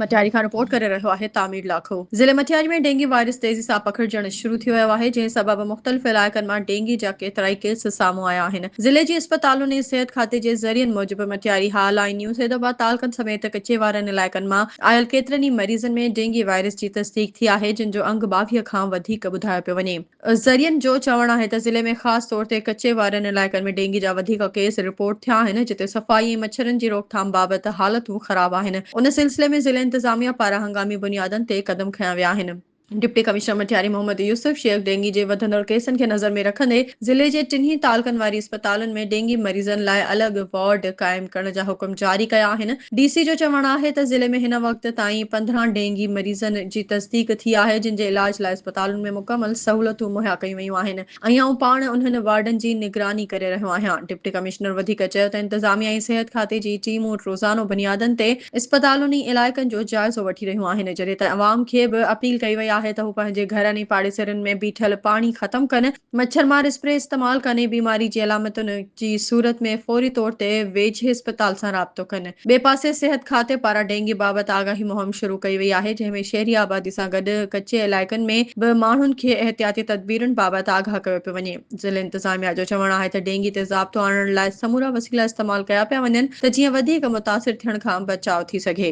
مٽياري کان رپورٽ ڪري رهيو آهي تعمير لاکو. ضلعي مٽياري ۾ ڊينگي وائرس تيزي سان پکڙجڻ شروع ٿي ويو آهي جنهن سبب مختلف علائقن مان ڊينگي جا ڪيترائي ڪيس سامهون آيا آهن. ضلعي جي اسپتالن ۽ صحت کاتي جي ذريعن موجب مٽياري، هالا ۽ نيو سيد آباد تعلقن سميت ڪچي وارن علائقن مان آيل ڪيترن ئي مريضن ۾ ڊينگي وائرس جي تصديق ٿي آهي جن جو انگ 22 کان وڌيڪ ٻڌايو پيو وڃي. ذريعن جو چوڻ آهي ته ضلعي ۾ خاص طور تي ڪچي وارن علائقن ۾ ڊينگي جا وڌيڪ ڪيس رپورٽ ٿيا آهن جتي صفائي ۽ مڇرن جي روڪٿام بابت حالتون خراب آهن ان سلسلي ۾ ضلعي انتظاميا پاران هنگامي بنيادن تي قدم کنيا ويا آهن. Deputy commissioner Matiari Muhammad Yousuf Shaikh dengue جي وڌندڙ ڪيسن کي نظر ۾ رکندي ضلعي جي ٽنهي تعلقن واري اسپتالن ۾ ڊينگي مريضن لاء الڳ وارڊ قائم ڪرڻ جا حڪم جاري ڪيا آهن. ڊي سي جو چوڻ آهي ته ضلعي ۾ هن وقت تائين 15 ڊينگي مريضن جي تصديق ٿي آهي جن جي علاج لاء اسپتالن ۾ مڪمل سهولتون مهيا ڪيون ويون آهن ۽ آئون پاڻ انهن وارڊن جي نگراني ڪري رهيو آهيان. ڊپٽي ڪمشنر وڌيڪ چيو ته انتظاميا ۽ صحت کاتي جي ٽيمون روزانو بنيادن تي اسپتالن ۽ علائقن جو جائزو وٺي رهيون آهن جڏهن ته عوام کي به اپيل ڪئي وئي آهي ته هو پنهنجي گهرن ۽ پاڙيسرين ۾ بيٺل پاڻي ختم ڪن مڇر مار اسپري استعمال ڪن ۽ بيماري جي علامتن جي صورت ۾ فوري طور تي ويجهي اسپتال سان رابطو ڪن. ٻئي پاسي صحت کاتي پاران ڊينگي بابت آگاهي مهم شروع ڪئي وئي آهي جنهن ۾ شهري آبادي سان گڏ ڪچي علائقن ۾ به ماڻهن کي احتياطي تدبيرن بابت آگاهه ڪيو پيو وڃي. ضلعي انتظاميا جو چوڻ آهي ته ڊينگي تي ضابطو آڻڻ لاء سمورا وسيلا استعمال ڪيا پيا وڃن ته جيئن وڌيڪ متاثر ٿيڻ کان بچاء ٿي سگهي.